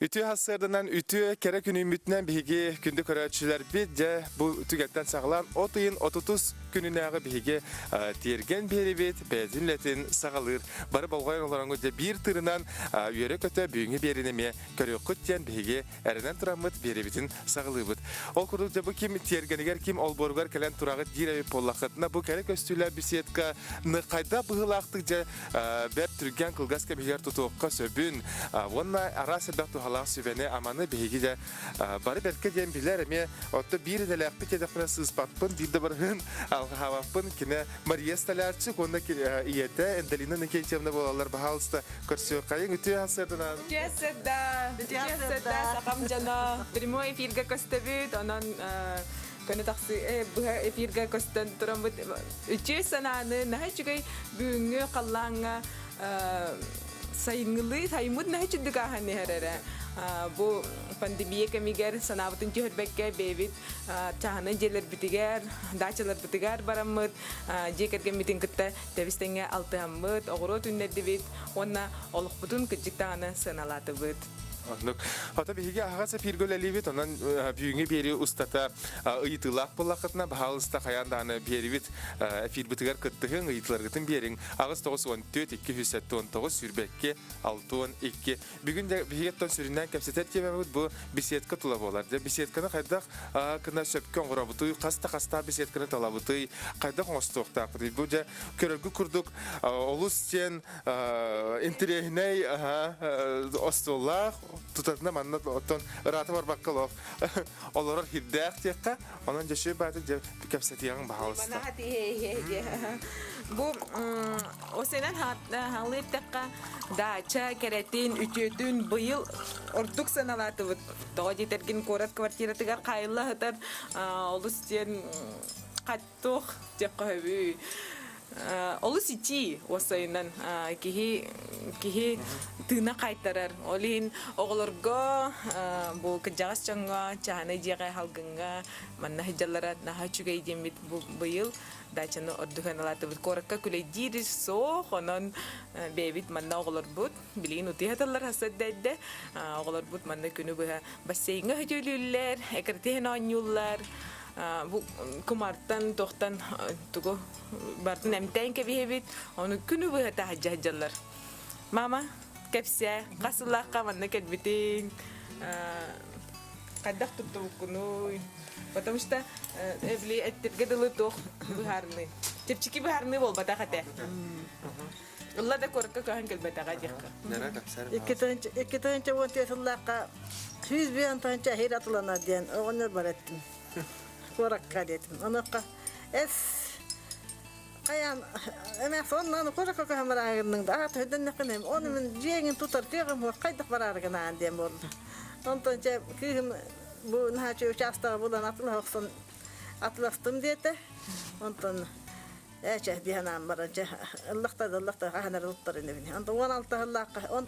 Үтүө сарсыарданан үтүө кэрэ күнүүммүтүнэн биһиги күндү көрөөччүлэрбит дьэ бу түгэттэн саҕалаан от ыйын отутус күнүнээҕи биһиги тиэргэн биэрибит бэйэтин үлэтин саҕалыыр. Бары болҕойон олороҥҥут дьэ биир тыырынан үөрэ-көтө бүгүҥҥү биэриини эмиэ көрүөххүт диэн биһиги эрэнэн тураммыт биэрибитин саҕалыыбыт. Ол курдук дьэ бу ким тиэргэнигэр ким олбуоругар кэлэн тураҕыт диир эбит буоллаххытына бу кэрэ көстүүлээх беседканы хайдах быһыылаахтык дьэ бэрт түргэн кылгас кэмигэр тутуохха сөбүн уонна араас элбэх туһалаах сүбэни аманы биһиги дьэ бары бэркэ диэн билэр эмиэ отто биир идэлээхпит диэтэхпинэ сыыспаппын биир да барыһын алҕаһаабаппын кини Мария Столярчик уонна ийэтэ Эндалина Никитьевна буолаллар баһаалыста көрсүөххэйиҥ үтүө сарсыарданан Үтүө сырда, үтүө сырда, сахам дьоно. Прямой эфиргэ көстөбүт, онон көнө тахсы быһа эфиргэ көстөн тураммыт үтүө санааны наһаа үчүгэй бүгүҥҥү халлааҥҥа сайыҥҥылыы сайыммыт наһаа үчүгдүк ааһан иһэр эрэ. Бу пандемия кэмигэр санаабытын түһэрбэккэ бэйэбит чааһынай дьиэлэрбитигэр, даачаларбытыгар бараммыт, дьиэ кэргэммитин кытта тэбис-тэҥҥэ алтыһаммыт, оҕуруот үүннэрдибит уонна олохпутун кырдьык даҕаны сыаналаатыбыт. Оннук. Хата биһиги аһаҕас эфиргэ үлэлиибит, онон бүгүҥҥү биэрии устата ыйытыылаах буоллаххытына, баһаалыста хайаан даҕаны биэрибит эфирбитигэр кыттыһыҥ, ыйытыыларгытын биэриҥ. 8 94 279 22 62. Бүгүн де биһиги оттон сүрүннээн кэпсэтэр тиэмэбит бу беседка тула буолар. Дьэ беседканы хайдах гына сөпкө оҥоробутуй, хас да хастаах беседканы талабытый, хайдах оҥостуохтаахпытый? Бу дьэ көрөргүт курдук олус диэн интэриэһинэй остуоллаах, тутатына манна оттон ыраата барбакка олох олорор хирдээх диэххэ, онон дьэ бааты дьэ кэпсэтиэҕиҥ баһаалыста. Бу осенен хаалыыртахха даача кэрэтин, үтүөтүн быйыл ордук сыаналаатыбыт. Тоҕо диэтэргин куорат квартиратыгар хаайылла сытар олус диэн хаттуох диэххэ сөбүй. Олус итии уопсайынан киһи киһи тыына хайтарар. Ол иһин оҕолорго бу кырдьаҕас дьоҥҥо чааһынай дьиэҕэ салгыҥҥа манна сылдьаллара наһаа үчүгэй диэммит бу быйыл дачаны ордук сыаналаатыбыт. Куоракка күлэйдиир суох, онон бэйэбит манна оҕолорбут билигин утуйа сыталлар хасыат да эрдэ. Оҕолорбут манна күнү быһа бассейҥҥа сөтүөлүүллэр, экрэтиһэн оонньууллар. Бу кумартан, туохтан тугу барытын эмтээн кэбиһэбит. Ону күнү быһа таһырдьа сылдьаллар. Мама, кэпсээ, хас сыллаахха манна кэлбитиҥ? Хайдах туттубуккунуй? Потому что били эттиргэ дылы туох быһаарыныы. Чэпчэки быһаарыныы буолбатах этэ. Ылла да куоракка көһөн кэлбэтэҕэ диэххэ. 2014 сыллаахха 101 тыһыынча эһиил атыланар диэн оҕонньор бар эттим. Куоракка диэтим. Онуоха эс хайаан эмээхсин онно куоракка көһөн барааргынныҥ да аата өйдөннөххүнэ ону мин дьиэҥин тутар кыаҕым суох хайдах барааргынаан диэн буолла. Онтон чэ кыыһым бу наһаа учаастагы булан атылаһа охсон атыластым диэтэ. Онтон Ээ чэ дии санаан баран чэ ыллахта да ыллахта хаһан эрэ туттар инибин. Онтон 16 сыллаахха он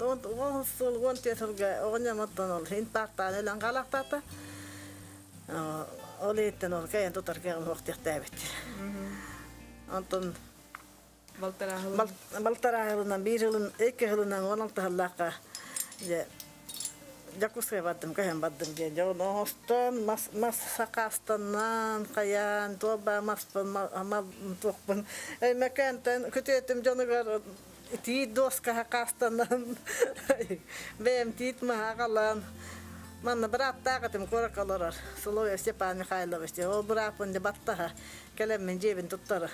сыл 14 сылга оҕонньорум оттон ол инфарктаан өлөн хаалаахтаата. Ол иһиттэн ол кэйэн тутар кыаҕым суох диэхтээбит. Онтон балтараа сылынан биир сылын икки сылынан 16 сыллаахха дьэ Дьокуускай бардым, көһөн бардым диэн. Дьэ ону оҥостон, мас, мас сакаастанан, хайаан, туох баа маспын, мал туохпун Өймөкөөнтөн күтүөтүм дьонугар тиит дуоска сакаастанан, бэйэм тиит маһа аҕалан, манна бырааттаах этим куоракка олорор Соловьев Степан Михайлович диэн. Ол бырааппын дьэ баттаһа кэлэммин дьиэбин туттара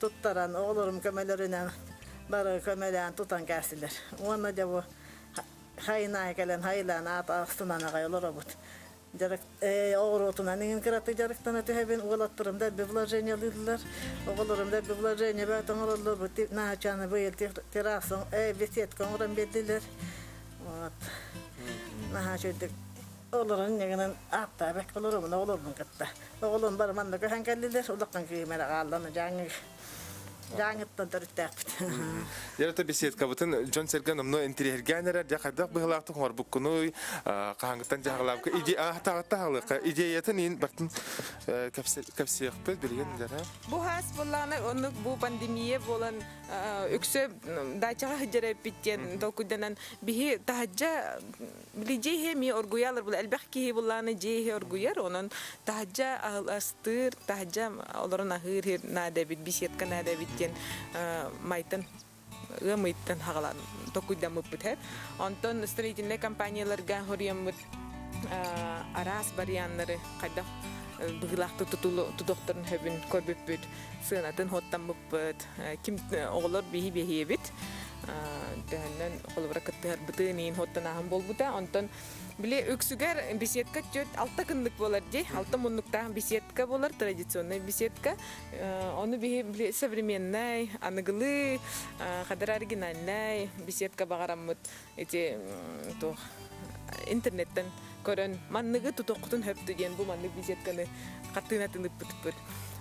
туттаран, оҕолорум көмөлөрүнэн бары көмөлөөн тутан кээстилэр. Уонна дьэ бу Хайын аайы кэлэн хайылаан аат ахсынан аҕай олоробут. Дьарык оҕуруотунан иҥин кыратык дьарыктана түһэбин. Уолаттарым да элбэх вложениелыыллар. Оҕолорум да элбэх вложение бөҕөтө оҥороллор. Бу наһаачааны быйыл терраса беседка оҥорон биэрдилэр. Вот. Наһаа үчүгдүк олорон инньэ ааттаабакка олоробун оҕолорбун кытта. Оҕолорум бары манна көһөн кэллилэр. Улахан кыым эрэ хааллана дьааҥыга. Дьааҥыттан төрүттээхпит. Дьэ, беседкабытын дьон-сэргэ номнуо интириэһиргээн эрэр, дьэ хайдах быһыылаахтык оҥорбуккунуй, хаһааҥҥыттан дьаһалаабыкка таҕатта хаалыахха идеятын иин бартын кэпсиэхпит билигин дьара. Бу хаас буоллаҕына оннук бу пандемия буолан үксэ дачаҕа сылдьар эппит диэн толкуйданан биһи таһырдьа били дьиэ иһэ эмиэ оргуйалар була элбэх киһи буллааны дьиэ иһэ оргуйар онон таһырдьа астыыр таһырдьа олорон аһыыр наада эбит беседка наада эбит диэн майтан ыам ыйыттан хаҕалаан токуйдаммыппыт һэ онтон строительнай компанияларга хоруйаммыт араас варианнары хайдах быһыылаахтык тутуохтарын сөбүн көрбүппүт сыанатын хуоттаммыппыт ким оҕолор биһи биһиэбит төһөннөн холобура кыттыһарбытын иин хуоттанааһын буолбута онтон били үксүгэр беседка түөрт алта кыннык буолар дии алта муннуктаах беседка буолар традиционный беседка ону биһи били современнай аныгылыы хадара оригинальнай беседка баҕараммыт ити туох интернеттен көрөн манныгы тутуоххутун хөптү диэн бу маннык беседканы хартыынатын ыппытыппыт.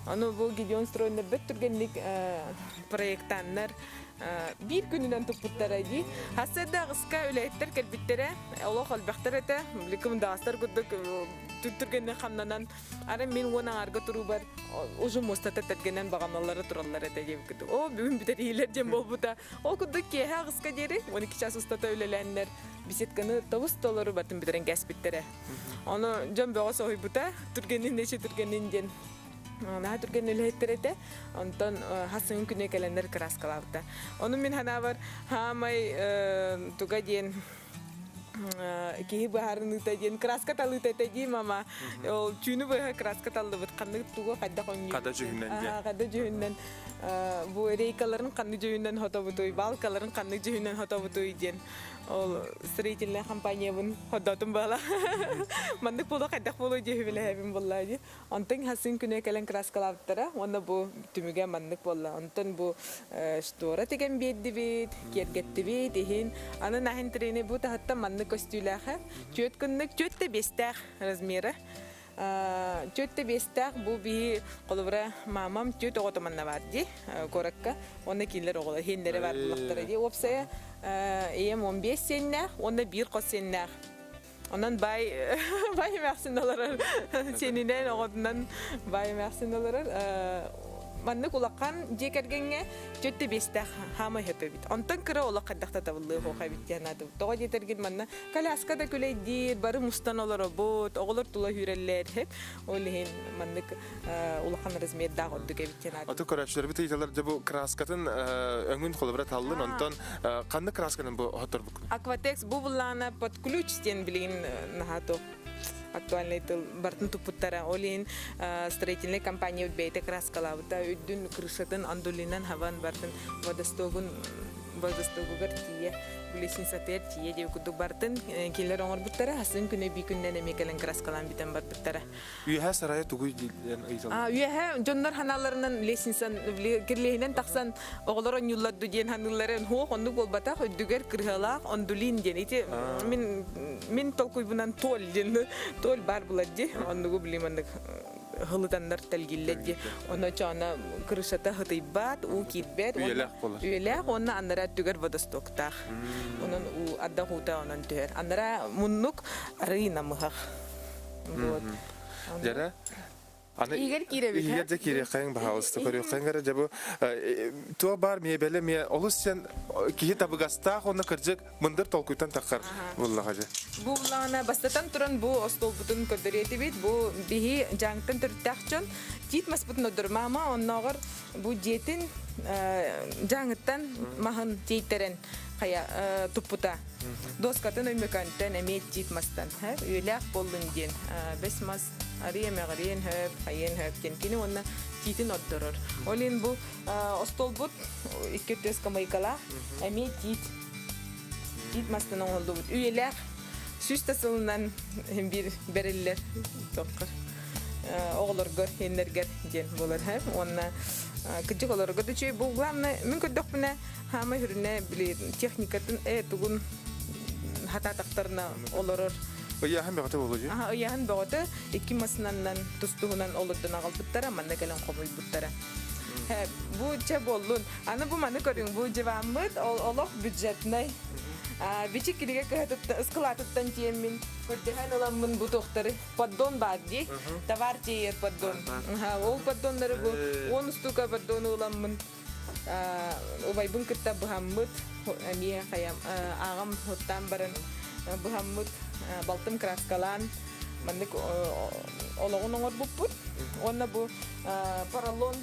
Ону бу Гедеон стройнар бөт түргэнник проектаннар биир күнүнэн туппуттара дии. Хассыарда аҕыска үлэһиттэр кэлбиттэрэ, олох элбэхтэр этэ. Биликим даастар курдук түргэнник хамнанан Ары мин уон аҥаарга туруубар уже муостата тэргэнэн баҕаналара тураллар этэ диэбиккит. О, бүгүн бүтэриилэр диэн буолбута. Ол курдук киэһэ аҕыска диэри 12 час устата үлэлээннэр беседканы тобус толору батын бүтэрэн кээспиттэрэ. Ону дьон бөҕө соһуйбута, түргэнин эчи түргэнин диэн наһаа түргэн үлэһиттэр этэ. Онтон хасыҥын күнэ кэлэннэр кырааскалаабыта. Ону мин ханаабар хаамай туга диэн киһи быһаарыныыта диэн краска талыыта этэ дии мама. Ол түүнү быһа краска таллыбыт. Ханнык тугу хайдах оҥньуубут. Хада дьүһүнэн диэн. Хада дьүһүнэн бу рейкаларын ханнык дьүһүнэн хотобутуй, балкаларын ханнык дьүһүнэн хотобутуй диэн ол строительная компаниябын ходоотум буола. Маннык буолуо хайдах буолуо диэхи билэһэбин буолла дии. Онтон хасын күнэ кэлэн краскалаабыттара уонна бу түмүгэ маннык буолла. Онтон бу штора тигэн биэрдибит, киэргэттибит иһин. Аны наһын трени бу таһыттан маннык көстүүлээхэ. Түөт күннүк, түөт да биэстээх размера. Түөт да биэстээх бу биһи холобура мамам түөт оҕото манна бар дии куоракка. Уонна кинилэр оҕолор иһиннэрэ бар буллахтара дии. Уопсайа ийэм 15 сиэннээх уонна биир хос сиэннээх. Онон баай баай эмээхсин олорор сиэнинэн оҕотунан баай эмээхсин олорор маннык улахан дьиэ кэргэҥҥэ түөрт биэстээх хаамай сөп эбит. Онтон кыра олох хайдах да табыллыа суох эбит диэн аатыбыт. Тоҕо диэтэргин манна коляска да күлэйдиир, бары мустан олоробут, оҕолор тула сүүрэллэр сөп. Ол иһин маннык улахан размердаах ордук эбит диэн аатыбыт. Аты көрөөччүлэрбит ыйыталар дьэ бу краскатын өҥүн холобура таллын, онтон ханнык красканан бу хоторбуккун? Акватекс бу буллаана под ключ диэн билигин наһаа туох актуальный тыл бартын туппуттара. Ол иһин строительный компания бэйэтэ краскалаабыта. Үрдүн крышатын андулинан хабан бартын водостогун водостогугар тиийэ лестницатыгар тиийэ диэбит курдук бартын кинилэр оҥорбуттара. Хасын күнэ бии күннэн эмиэ кэлэн краскалаан бүтэн барбыттара. Үөһэ сарайа тугуй диэн ыйыталлар. Үөһэ дьоннор ханааларынан лестницан кирлиһинэн тахсан оҕолор онньууллар ду диэн ханыылларын хуох оннук буолбатах үрдүгэр кырыһалаах ондулин диэн ити мин мин толкуйбунан толь диэн толь бар булар ди оннугу били маннык хылытаннар тэлгиллэр ди оно чоона крышата хытыйбат уу киирбэт үйэлээх болар үйэлээх уонна аннара өттүгэр водостоктаах онон уу ардах уута онон түһэр аннара муннук арыы намыһах Вот. Дьэрэ, аны Игорь киирэбит, Игорь дьэ киириэххэйиҥ баһаалыста көрүөххэйиҥ эрэ дьэ бу туох баар миэбэлэ миэ олус сен киһи табыгастаах уонна кырдьык мындыр толкуйтан таххар буллаҕа дьэ. Бу буллаҕына бастатан туран бу остуолбутун көрдөрүөтүбүт. Бу биһи дьааҥтан төрүттээх дьон тиит маспытын одор маама оннооҕор бу дьиэтин дьааҥыттан маһын тиэйтэрэн хайа туппута. Доскатын Өймөкөөнтөн эмиэ тиит мастан үөлээх буоллун диэн бэс мас арый эмэҕириэн хөп, хайыан хөп диэн кини уонна тиитин ордорор. Ол иһин бу остуолбут икки өттүгэр скамейкалаах эмиэ тиит тиит мастан оҥоһуллубут үйэлээх сүүс да сылынан биир бэриллэр тоххор оҕолорго иэннэргэр диэн буолар уонна кырдьык олорго да үчүгэй бу главное мин көрдөхпүнэ Хаамай хүрүнэ били техникатын э тугун хатаатахтарына олорор. Ыйааһын бөҕөтө буолуо дии. Аха, ыйааһын бөҕөтө икки масынаннан тустуһунан олордон аҕалбыттара, манна кэлэн хомуйбуттара. Бу чэ буоллун. Аны бу маны көрүҥ, бу диваммыт олох бюджетнай. Бичик кинигэ кыһатыттан, ыскылаатыттан тиэммин, көрдөһөн ыламмын бу туохтары поддон баар дии. Товар тиэйэр поддон. Ол поддоннары бу 10 устуука поддону ыламмын убайбын кытта быһаммыт, эмиэ хайам ааҕам хуттаан баран быһаммыт, балтым краскалаан маннык олоҕун оҥорбуппут. Уонна бу поролон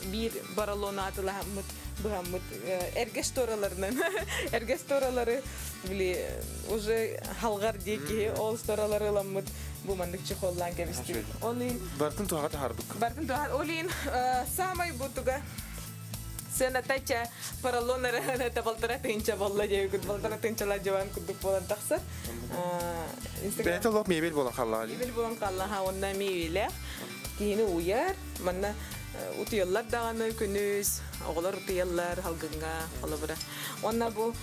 биир поролону атылаһаммыт, быһаммыт эргэ штораларынан эргэ шторалары били уже халҕар дии киһи ол шторалары ыламмыт бу маннык чехоллаан кэбистибит. Ол иһин Бартын туһаҕа таһаарбыккын. Бартын туһаҕа ол иһин саамай бутуга сыаната ча поролон эрэ балтара тыынча болла диэбиккит балтара тыынчалар дьыбан курдук буолан тахсар. Бэйэтэ олох мебель буолан хааллаҕа дии. Мебель буолан хааллаҕа уонна мебелээх киһини уйар манна утуйаллар даҕаны күнүс оҕолор утуйаллар халгыҥҥа холобура. Уонна бу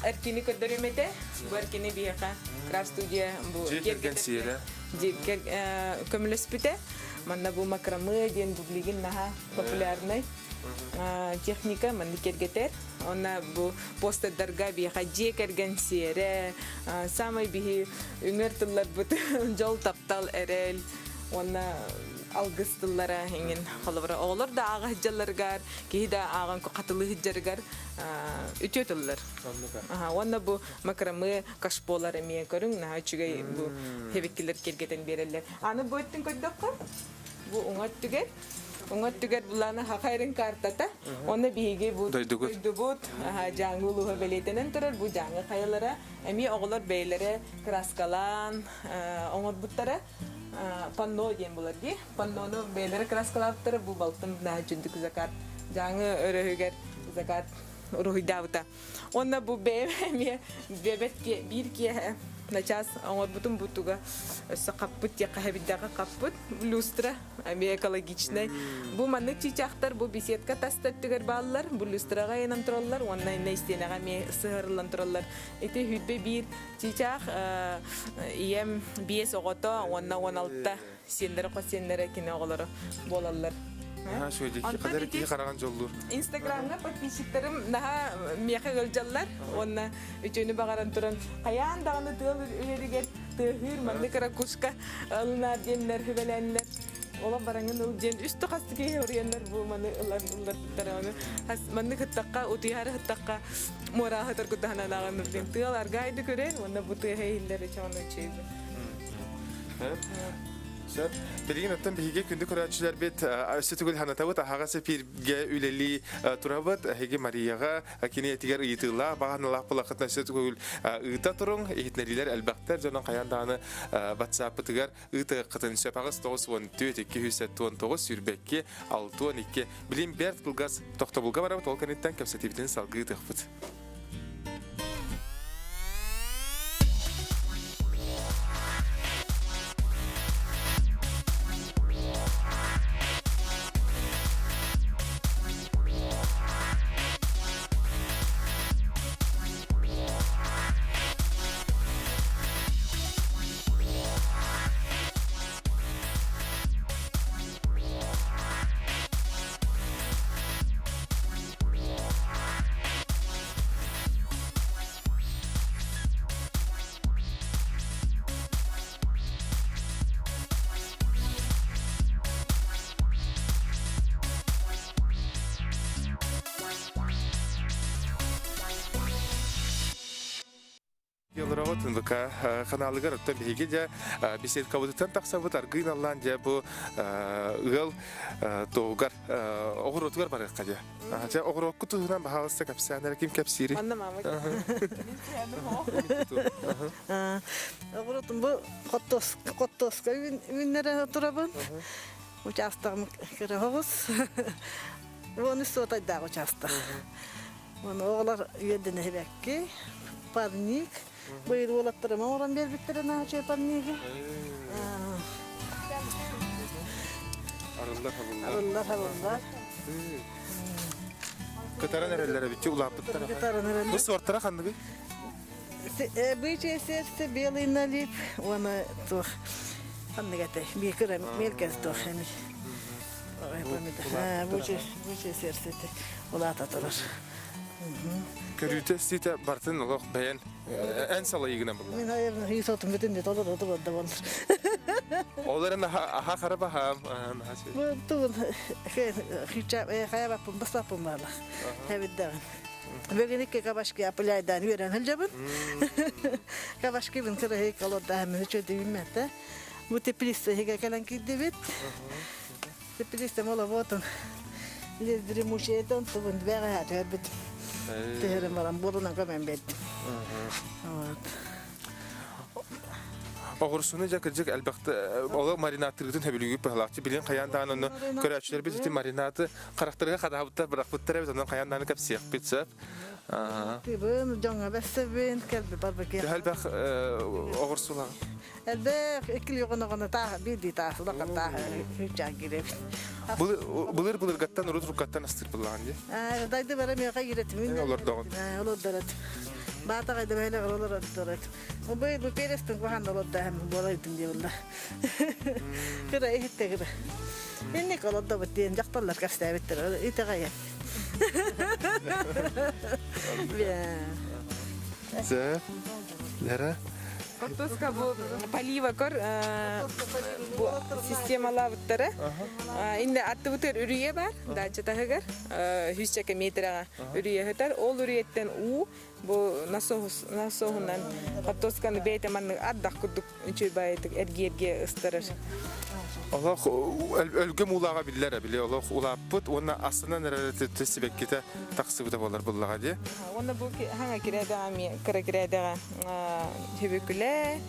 эркини көрдөрүм этэ. Бу эркини биһиэхэ крафт студия бу Дьиэ кэргэн сиэрэ. Дьиэ көмөлөспүтэ. Манна бу макраме диэн бу билигин наһаа популярнай техника маннык кэргэтэр. Онно бу постердарга биһиэхэ дьиэ кэргэн сиэрэ, самай биһи үҥэр тылларбыт дьол, таптал, эрэл уонна алгыс тыллара иҥин холобура оҕолор да ааҕа сылдьалларыгар, киһи да ааҕан хатылыы сылдьарыгар үтүө тыллар. Уонна бу макраме кашполар эмиэ көрүҥ наһаа үчүгэй бу хэбиккилэр киэргэтэн биэрэллэр. Аны бу өттүн көрдөххө, бу уҥа өттүгэр уҥа өттүгэр булааны хахайрын картата. Онно биһиги бу дойдубут Дьааҥы улууһа бэлиэтэнэн турар бу Дьааҥы хайалара эмиэ оҕолор бэйэлэрэ краскалаан оҥорбуттара. Панно диэн булар дии. Паннону бэйэлэрэ краскалаабыттара бу балтым наһаа үчүгдүк закат Дьааҥы өрөһүгэр закат уруһуйдаабыта. Уонна бу бэйэм эмиэ бэбэт биир киэһэ начаас оҥорбутум бу туга өссө хаппыт диэххэ хэбирдэҕи хаппыт люстра эмиэ экологичнай. Бу маннык чыычаахтар бу беседка тас өттүгэр бааллар, бу люстраҕа ыйанан тураллар уонна иннэ истиэнэҕэ эмиэ сыһарыллан тураллар. Ити 21 чыычаах ийэм биэс оҕото уонна 16 сиэннэрэ хос сиэннэрэ кини оҕолоро буолаллар. Наһаа үчүгэй Онтон киһи хараҕын дьоллуур. Инстаграмҥа подписчиктарым наһаа миэхэ ыалдьаллар уонна үтүөнү баҕаран туран хайаан даҕаны тыал үлэригэр тыаһыыр маннык ракушка ылынаар диэннэр сүбэлээннэр олох бараҥын ыл диэн үс да хас киһи уруйаннар бу маны ылан ылларбыттара ону маннык ыттахха утуйаары ыттахха муорааһы торкутаһынан ааҕан диэн тыал аргаайды көрөр уонна бу тыаһа иһиллэр үчүгэй үчүгэй Сөп. Билигин оттон биһиги күндү көрөөччүлэрбит өссө төгүл санатабыт аһаҕас эфиргэ үлэлии турабыт. Эһиги Марияҕа кини этигэр ыйытыылаах, баҕаналаах булаххытына өссө төгүл ыыта туруҥ. Иһитиннэриилэр элбэхтэр. Дьонон хайаан даҕаны WhatsApp-пытыгар ыытыаххытын сөп. 8 94 279 22 62. Билим бэрт кылгас тохтобулга барабыт. Ол кэнниттэн кэпсэтиибитин салгыы ыытыахпыт. Олороҕут НВК ханаалыгар оттон биһиги дьэ беседкабытыттан тахсабыт аргыын аллаан дьэ бу ыал туһугар оҕуруотугар барыахха дьэ. Дьэ оҕуруокку туһунан баһаалыста кэпсээн эрэ ким кэпсиирий? Манна мама. Оҕуруотум бу хортуоска үүннэрэ турабын. Учаастагым кыра оҕус. Уону суотайдаах учаастак. Уонна оҕолор үөрдэнэһибэкки парник. Быйыл уолаттарым оҥорон биэрбиттэрэ наһаа парниги. Арыллар хабыллар. Арыллар хабыллар. Кытаран эрэллэр эбит улааппыттар. Кытаран эрэллэр. Бу суортара ханныгый? Бычье сердце, белый налип, уонна туох ханнык этэй? Биир кыра мелкэс туох эми. Бу серсити улаата турар. Көрүүтэ истиитэ бартын олох бэйэн эн салайыгынан булла. Мин айырын хиисотум бүтүн де толор оту барда болар. Ол эрэн аха хара баһаам. Бу тугун хича хаябаппын басаппын баалах. Хэбиддагын. Бүгүн икки кабашки апыляйдан үөрэн сылдьабын. Кабашкибын кыраһый колордаһым үчөдүйүммэтэ. Бу теплица иһигэ кэлэн киирдибит. Теплица молоботун лездри мучейтон тубун бэҕэһээ түһэрбит. Түһэрин баран буолунан көмөн биэрдим. Вот. Оҕурсуну дьэ кырдьык элбэхтэ оло маринаттыыргытын хөбүлүүгүт быһалаахчы билин хайаан даҕаны онно көрөөччүлэрбит ити маринаты харахтарыгар хадаабыттар бырахпыттар эбит онон хайаан даҕаны кэпсиэхпит сөп. Тыбын дьоҥҥо бэссэбин кэлби барбыки. Төһө элбэх оҕурсулаҕын? Элбэх иккили оҕоноҕоно тааһа биирдии таас улахан тааһа хыычаан киирэбит. Былыр былыргаттан урут уруккаттан астыыр былаан дии. Дайды бара миэхэ киирэтим. Олордоҕун. Олордорот. Баатаҕай да бэһэлэҕэр олорордорот. Бу бу перестин куһаан олордоһым буолайдым диэбилла. Кыра иһитте кыра. Инник олордобут диэн дьахталлар кэпсээбиттэр. Итэҕэйэн. Зэ. Лера. Хортуоска бу полива көр бу системалаабыттара. Инде аттыбытыгар үрүйэ бар, дача таһыгар 100 метрэҕэ үрүйэ сытар. Ол үрүйэттэн уу бу насоһунан хортуосканы бэйэтэ маннык ардах курдук үчүгэй баайытык эргиэргэ ыстарар. Олох өлгөм уулааҕа биллэр били олох улааппыт уонна астынан эрэр сибэккитэ тахсыбыта буолар буллаҕа дии. Уонна бу хаҥа кирээдэҕэ эмиэ кыра кирээдэҕэ сүбүкүлэ,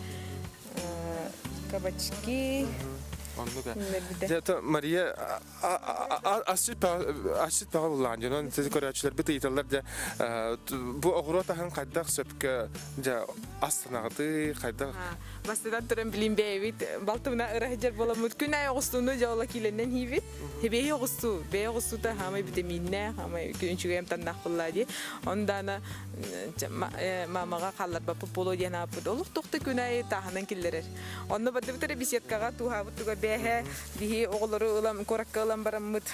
кабачки Оннук ээ. Мария асчыт баҕа буллаҕын дьонон сиз көрөөччүлэрбит ыйыталлар дьэ бу оҕуруот аһын хайдах сөпкө дьэ астанаҕытый хайдах Бастатан туран билин бэйэбит балтыбына ыраһыдьар буоламмыт күн аайы оҕустууну дьола киилэннэн хийбит. Бэйэ оҕустуу, бэйэ оҕустуута хаамай битэмииннээх, хаамай үчүгэй амтаннаах буоллаа дии. Ондаана мамаҕа хаалларбаппыт буолуо диэн ааппыт. Олох тохто күн аайы тааһынан киллэрэр. Онно бардыбыт эрэ беседкаҕа тууһаабыт туга бээһэ биһи оҕолору ылан куоракка ылан бараммыт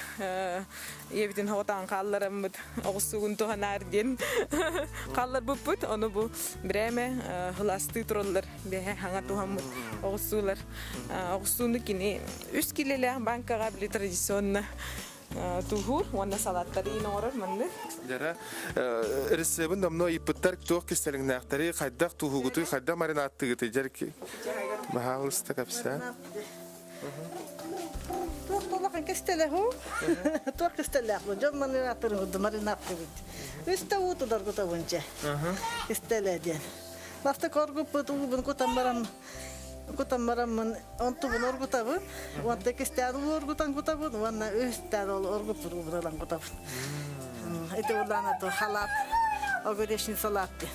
ийэбитин хоҕотоон хааллараммыт оҕустуугун туһанаар диэн хаалларбыппыт. Ону бу бирээмэ хылаастыы тураллар бэһэ хаҥа туһаммыт оҕустуулар. Оҕустууну кини үс килэлээх банкаҕа били традиционно тууһуур уонна салаттары иин оҥорор маннык. Дьара рецебин домно ыйыппыттар туох кистэлэҥнээхтэри хайдах тууһугутуй хайдах маринадтыгытый дьэр баһаалыста кэпсээ. Туох улахан кистэлээх уу? Туох кистэлээх бу? Дьон маринааттырын маринадтыбыт. Үстэ уу тутаргутабын дьэ. Кистэлэ диэн. Бастакы оргуппут уубун кутан баран кутан бараммын онтубун оргутабын. Уонна кистээн уу оргутан кутабын уонна үстээн ол оргуппут уубун ылан кутабын. Ити улаана халаат, огуречный салат диэн.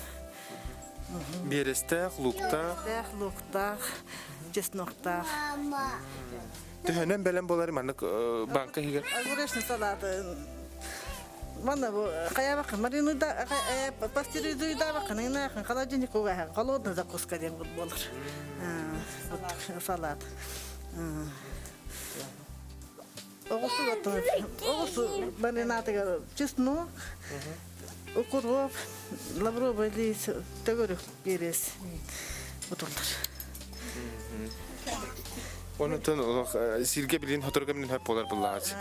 Биэрэстээх, лууктаах. Биэрэстээх, лууктаах, чесноктаах. Төһөнөн бэлэм буолар маннык банка иһигэр? Огуречный салат Манна бу хайабакын маринуда пастеризуйдаабакын ынаахын холодильник угаһын холодный закуска диэн буолар. Салат. Оҕусу оҕусу маринадыгар чеснок, укроп, лавровый лист, төгүрүк перец бутуллар. Онутан олох сиргэ билин хоторго билин хөп болар буллаач.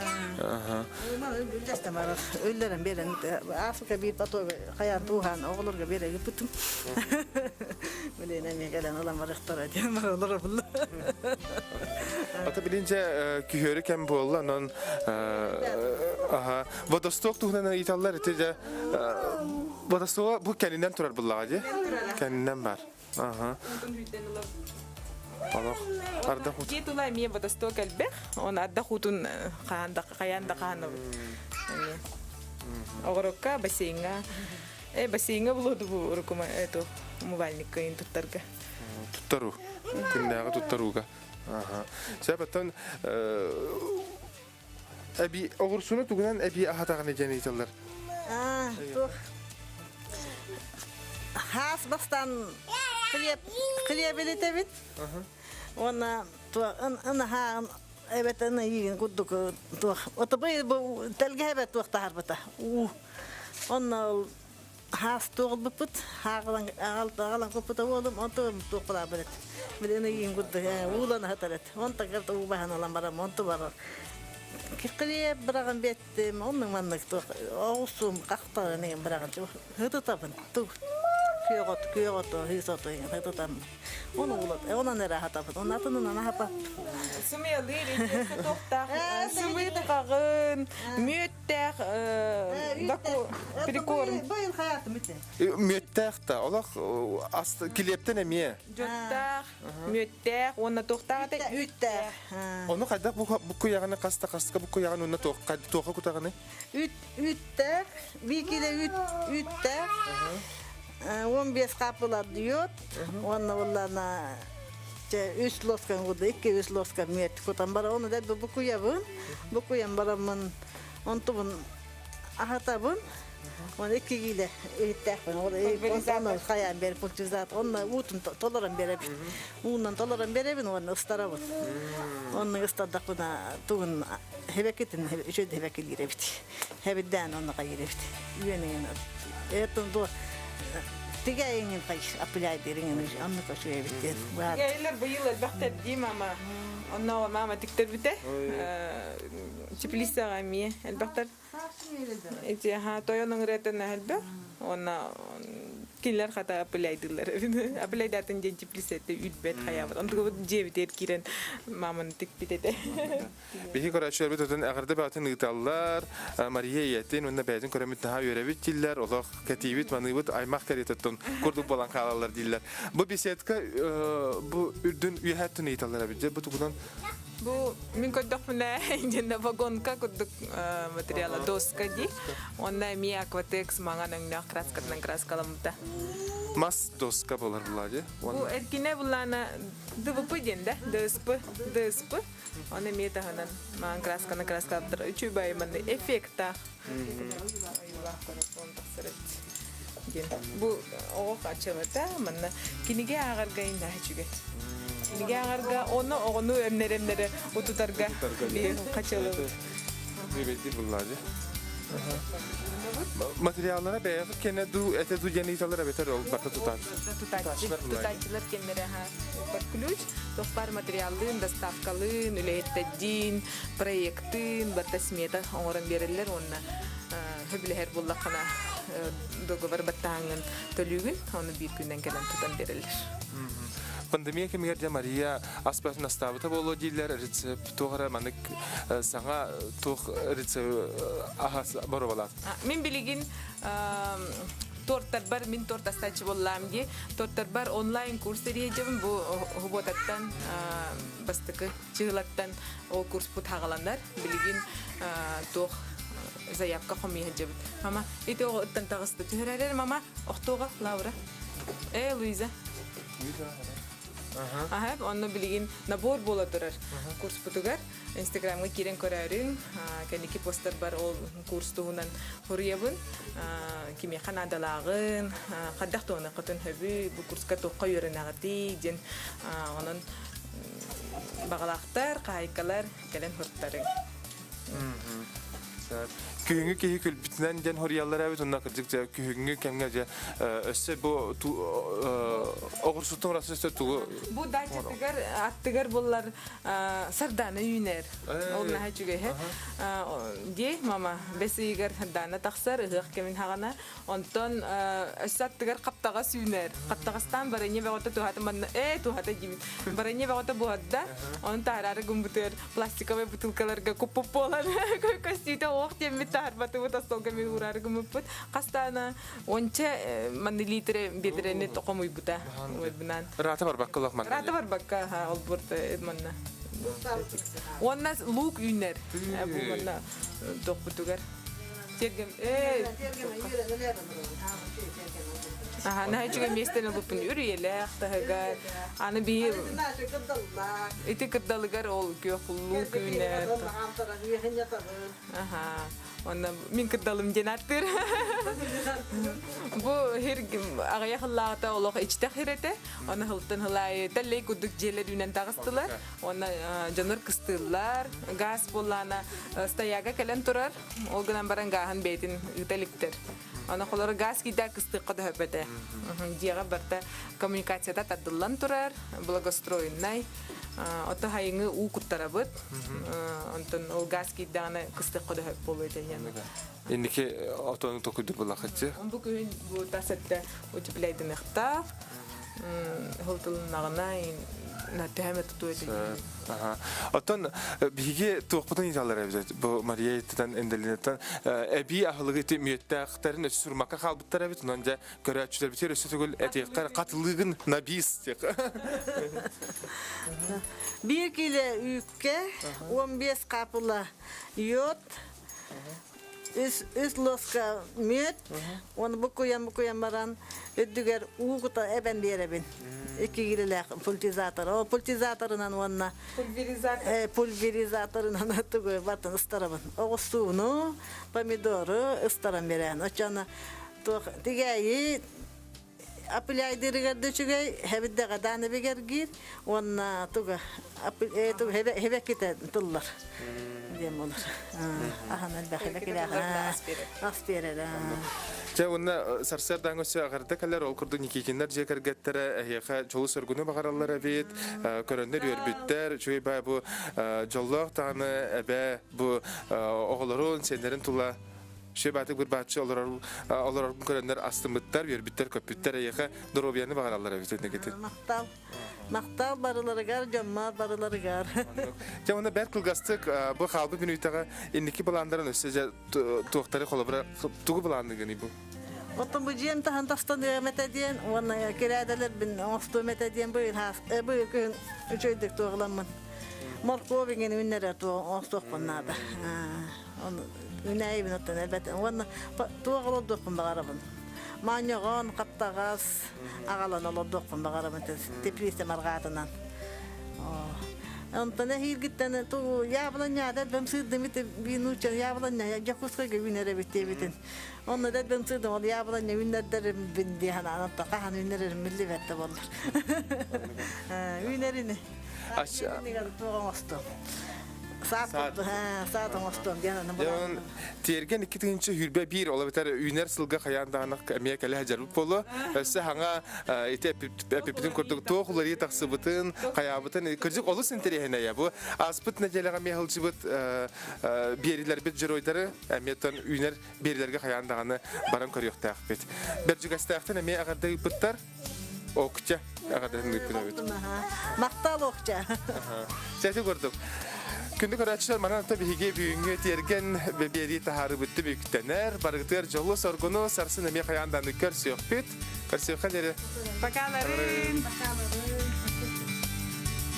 Өллөрөн берен Африка биир потогы хайаан тууһаан оҕолорго бере ыппытым. Билин эмиэ кэлэн ылан барыахтара диэн баралар булла. Ата билинче күһөрү кэм буолла, онон аха водосток туһунан ыйыталлар ити дьэ водосток бу кэннинэн турар буллаҕа дии. Кэннинэн бар. Аха. Олох ардах Дьиэ тула эмиэ водосток элбэх. Он ардах уутун хаан да хайаан да хаанабыт. Эмиэ. Оҕорокка бассейҥа э бассейҥа булуоду бу урукума эту умывальникка туттарга. Туттаруу. Күннээҕи туттарууга. Аха. Сөп оттон эби оҕурсуну тугунан эби аһатаҕын диэн ыйыталлар. Аа, туох хаас бастаан хлеб хлеб илитэбит. Уонна туох ын ынаһаан. Эбэтэн ыйыгын курдук туох отобой бу тэлгэһэбэ туох таһарбыта уу онно ол хаас туох ылбыппыт хааҕалан аҕалан куппута уолум онто туох балаабыт билин ыйыгын курдук уулан аһатар эт онтон карта уу баһан ылан барам онто барар киркилиэ быраҕан биэттим оннук маннык туох оҕусум хахтарын игин быраҕан хытытабын туг күөх от күөх оту хыыс оту хытытаммын Оны улат, онон эрэ аһатабын. Оны атынынан аһапап. Сымыйалыыр итиэсэ туохтаах сымыйытаҕын, мүөттээх прикорм. Байыл хаятым ити. Мүөттээх да, олох ас килиэптэн эмиэ. Дьоттаах, мүөттээх уонна туохтаах этэ? Үүттээх. Ону хайдах бу буккуйаҕыны хаста хаска буккуйаҕын уонна туохха туохха кутаҕыный? Үүт үүттээх, биир кило үүт үүттээх. 15 хааппыла йод уонна буллана чэ үс ложка курдук икки үс ложка мүөт кутан баран ону дэлби букуйабын букуйан бараммын онтубун аһатабын оны икки киилэ иһиттээхпин ол хайаан бэр пультизат онно уутун толорон беребин уунан толорон беребин уонна ыстарабын онно ыстардахпына тугун хэбэкитин үчүгэй хэбэкилиир эбит хэбиддээн онно хайыр эбит үөнүгэн это до тигээйиҥин хай аппыляйдыырыҥын оннук үчүгэй эбит диэн Тигээйилэр быйыл элбэхтэр дии мама. Онно мама тиктэрбитэ. Теплицаҕа эмиэ элбэхтэр. Ити аха тойон ыҥырыатан элбэх. Уонна кинилэр хата аппыляйдыыллар. Аппыляйдаатын диэн теплицэтэ үүрбэт хайаабыт. Онтугабыт дьиэбитигэр киирэн маманы тикпит этэ. Биһи көрөөччүлэрбит отон эҕэрдэ бөҕөтүн ыыталлар. Мария ийэтин уонна бэйэтин көрөммүт наһаа үөрэбит дииллэр. Олох кэтиибит, маныыбыт аймах кэриэтэ курдук буолан хаалаллар дииллэр. Бу беседка бу үрдүн үөһээттэн ыйыталлар эбит. Дьэ бу тугунан Бу мин көрдөхпүнэ дьэннэ вагонка курдук материала доска дии. Онно эмиэ акватекс маҥан өҥнөөх краскатынан краскаламмыта. Мас доска болар була Бу эркинэ буллаана ДВП диэн да, ДСП, ДСП. Оны эмиэ таһынан маҥан красканы краскалаптар үчүгэй манны эффектаах ойуулаах көрөр тахсар эбит диэн. Бу оҕо хачылата манна кинигэ ааҕарга иннаһа үчүгэй. Кинигэ ааҕарга оны оҕону эмнэр-эмнэре утутарга хачылыбыт. Үбэйдир буллаады. Материаллара бэйэҕит кэнэ дуу, этэ дуу диэн ыйыталлар эбэтэр ол барта тутааччы. Тутааччылар кэннэрэ под ключ туох баар материаллыын, доставкалыын, үлэһиттэрдиин, проектыын барыта смета оҥорон биэрэллэр уонна сөбүлэһэр буоллаххына договор баттааҥҥын төлүүгүн, ону биир күнүнэн кэлэн тутан биэрэллэр. Пандемия кэмигэр дьэ Мария ас бөҕөтүн астаабыта буолуо дииллэр рецепт туох эрэ маннык саҥа туох рецепт аһас боруобалаат. Мин билигин тортарбар мин торт астааччы буоллаам дии. Тортарбар онлайн курс тэрийэдьэбин бу субуотаттан бастакы чыһылаттан ол курспут хаҕаланар. Билигин туох заявка хомуйа сылдьабыт. Мама, ити оҕо ыттан таҕыста түһэрэр мама, охтуоҕа Лаура. Э, Луиза. Аһап, онно билигин набор буола турар курспутугар. Инстаграмҥа киирэн көрөөрүҥ, кэнники постарбар ол курс туһунан суруйабын. Кимиэхэ наадалааҕын, хайдах туһаныаххытын сөбүй, бу курска туохха үөрэнэҕитий диэн онон баҕалаахтар, хаһаайкалар кэлэн суруттарыҥ. Күһүҥҥү киһи күлбүтүнэн диэн хоруйаллар эбит уонна кырдьык дьэ күһүҥҥү кэмҥэ дьэ өссө бу оҕурсуттан ураты өссө тугу Бу дачатыгар аттыгар буллар сардаана үүнэр. Ол наһаа үчүгэй дии мама бэс ыйыгар сардаана тахсар ыһыах кэмин хаҕана онтон өссө аттыгар хаптаҕас үүнэр. Хаптаҕастаан барыанньа бөҕөтө туһата манна ээ туһата диибин. Барыанньа бөҕөтө буһарда. Оны таһараары гыммытыгар пластиковай бутылкаларга куппуп буолан көстүүтэ ох диэммит таһарбатыбыт остуолга мен уураары гыммыппыт. Хастаана онча манны литре биэдэрэни хомуйбута уйбунан. Рата барбакка лох манна. Рата барбакка ха олбурт манна. Уонна лук үүнэр. Бу манна тохпутугар. Тергем э Аха, наһаа үчүгэй миэстэни ылбыппын үрүйэлээх таһыгар. Аны биир ити кырдалыгар ол күөх луук үүнэр. Аха. Онно мин кырдалым диэн ааттыыр. Бу хир аҕыйах ыллааҕыта олох ичтэх хир этэ. Оны хылтын хылаайы тэллэй курдук дьиэлэр үүнэн таҕыстылар. Уонна дьоннор кыстыыллар. Газ буоллаана стояга кэлэн турар. Ол гынан баран гааһын бэйэтин ыыта иликтэр. Аны холоро газ киирдэ кыстыахха төһөппөтө. Дьиэҕэ барыта коммуникацията тардыллан турар, благоустроеннай. Ото хайыҥы уу куттарабыт. Онтон ол газ киирдэҕинэ кыстыахха төһөп буолуо этэ диэн. Инники отону токуйдур булахыччы. Бу күһүн бу тас өттө утепляйдыныахтаах. Хылтылыннаҕына төһөмө тутуо этэ. Оттон биһиги туохпутун ыйыталлар эбит бу Мария Иттан Энделинаттан эбии аһылыгы ити мүөттээхтэрин өссө сурмакка хаалбыттар эбит онон дьэ көрөөччүлэрбитигэр өссө төгүл этиэххэр хатылыыгын на бис диэх. Биир кило үүккэ 15 хаапыла йод, үс, үс лоска мүөт, оны буккуйан-буккуйан баран үрдүгэр уу кута эбэн биэрэбин. Икки киилэлээх пультизатор. Ол пультизаторынан уонна Пульверизатор. э, пульверизаторынан тугу батын ыстарабын. Оҕурсууну, помидору ыстаран биэрэн. Оччону туох тигээйи апыляйдырыгар да үчүгэй, хэбиддэҕэ дааны бигэргиир уонна туга туга хэбэккитэ тыллар диэн болар. Ахан элбэх хэбэкилээх ас биэрэр. Дьэ уонна сарсыардааҥы өссө аҕарда кэлэр ол курдук Никитиннэр дьиэ кэргэттэрэ эһиэхэ дьолу-соргуну баҕараллар эбит, көрөннөр үөрбүттэр, үчүгэй баа бу дьоллоох даҕаны эбээ бу оҕолорун, сиэннэрин тула Сүө-баатык бырбааччы олорор олороргун көрөннөр астыммыттар, үөрбүттэр, көппүттэр эйиэхэ доруобуйаны баҕараллар эбит инникитин. Махтал. Махтал барыларыгар, дьоммор барыларыгар. Дьэ уонна бэрт кылгастык бу хаалбыт мүнүүтэҕэ инники былааннарын өссө дьэ туохтары холобура тугу былаанныгыный бу? Оттон бу дьиэм таһын тастаныам этэ диэн уонна кирээдэлэрбин оҥостуом этэ диэн быйыл быйыл күһүн үчүгэйдик туоҕуламмын. Моркуоп иҥин үүннэрэр оҥостуохпун наада. Ону үүнээйибин оттон элбэтэн уонна туох олордуохпун баҕарабын. Моонньоҕон, хаптаҕас аҕалан олордуохпун баҕарабын теплицам арҕаатынан. Онтон эһиилгиттэн ту яблоня дэлбэм сыырдым ити биир яблоня Дьокуускайга үүнэр эбит диэбитин. Онно дэлбэм сыырдым ол яблоня үүннэрдэрбин дии санаан онтон хаһан үүннэрэрим биллибэт да буоллар. Үүнэрини. Туох оҥостуом. Саат саат оҥостуом диэн аны Дьон тиэргэн 2021 ол эбэтэр үүнэр сылга хайаан даҕаны эмиэ кэлэ сылдьарбыт буолуо. Өссө хаҥа ити эппиппитин курдук туох уларыйыы тахсыбытын, хайаабытын кырдьык олус интэриэһинэй бу. Ааспыт нэдиэлэҕэ эмиэ сылдьыбыт биэрилэрбит дьоруойдары эмиэ үүнэр биэрилэргэ хайаан даҕаны баран көрүөхтээхпит. Бэрдьигэстээхтэн эмиэ эҕэрдэ ыыппыттар. Окча эҕэрдэтин ыыппын эбит. Махтал Окча. Сәти курдук. Күндү көрөөччүлэр, манан биһиги бүгүҥҥү тиэргэн биэрии таһаарыбыт түмүктэнэр. Барыгытыгар дьолу-соргуну сарсын эмиэ хайаан даҕаны көрсүөхпүт. Көрсүөххэ диэри. Пока, Ларын. Пока, Ларын.